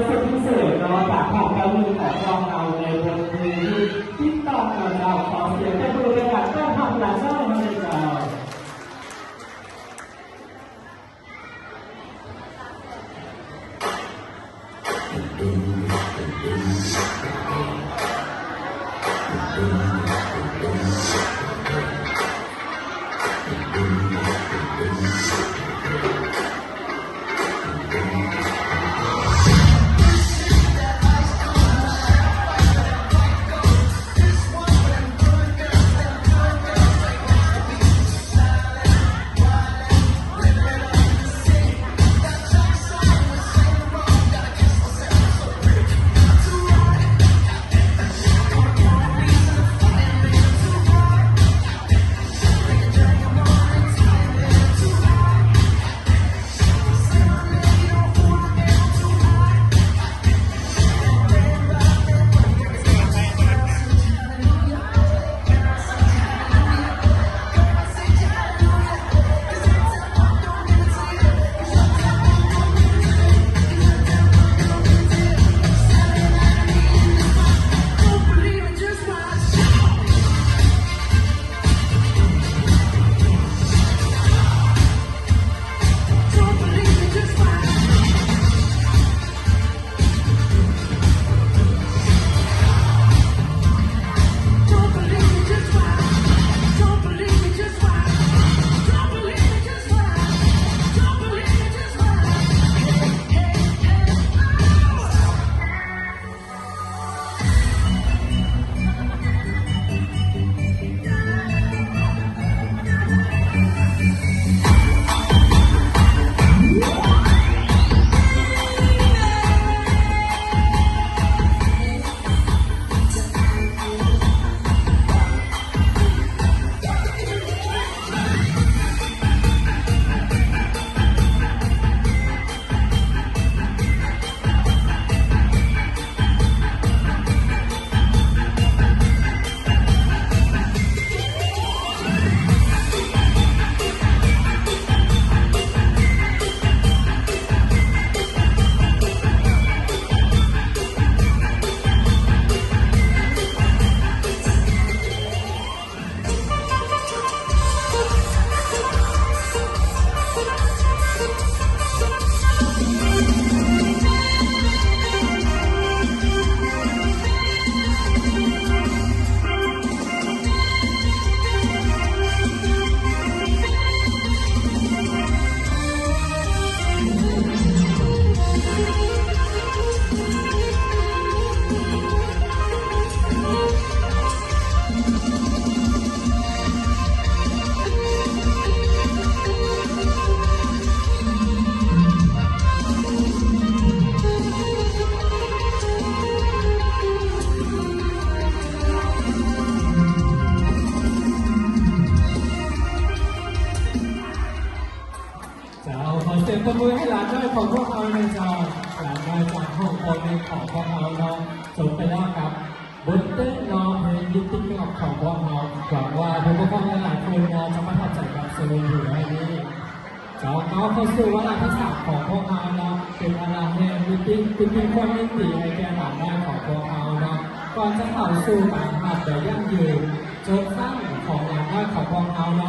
ສຸດພິເສດເນາະ ຈາກຫ້ອງເກົ້າໜຶ່ງຂອງພວກເຮົາໃນບົດເພງທີ່ຕິດຕໍ່ກັນເນາະ ຂໍສຽງຕົບມືໃນການຕ້ອນຮັບຫຼານນ້ອຍເຮົາເຈົ້າ. ເຈົ້າ ຂໍສຽງຕົບມືໃຫ້ຫຼານນ້ອຍຂອງພວກເຮົາແດ່ເຈົ້າ. ຫຼານນ້ອຍຈາກຫ້ອງ ປ.ໜຶ່ງ ຂອງພວກເຮົາເນາະ ຈົບໄປແລ້ວກັບບົດເຕັ້ນເນາະ ເພງ Meeting Up ຂອງພວກເຮົາ. ຫວັງວ່າຜູ້ປົກຄອງຫຼາຍໆຄົນເນາະ ຈະປະທັບໃຈກັບໂຊທີ່ເຫັນໃນນີ້. ເຈົ້າ ເຂົ້າສູ່ວາລະທີສາມຂອງພວກເຮົາເນາະ ເປັນວາລະແຫ່ງ Meeting ເປັນຄວາມຍິນດີໃຫ້ແກ່ຫຼານນ້ອຍຂອງພວກເຮົາເນາະ. ກ່ອນຈະເຂົ້າສູ່ການຮັບໂດຍຢັ້ງຢືນ ຈົນຊັ້ນຂອງຫຼານນ້ອຍຂອງພວກເຮົາເນາະ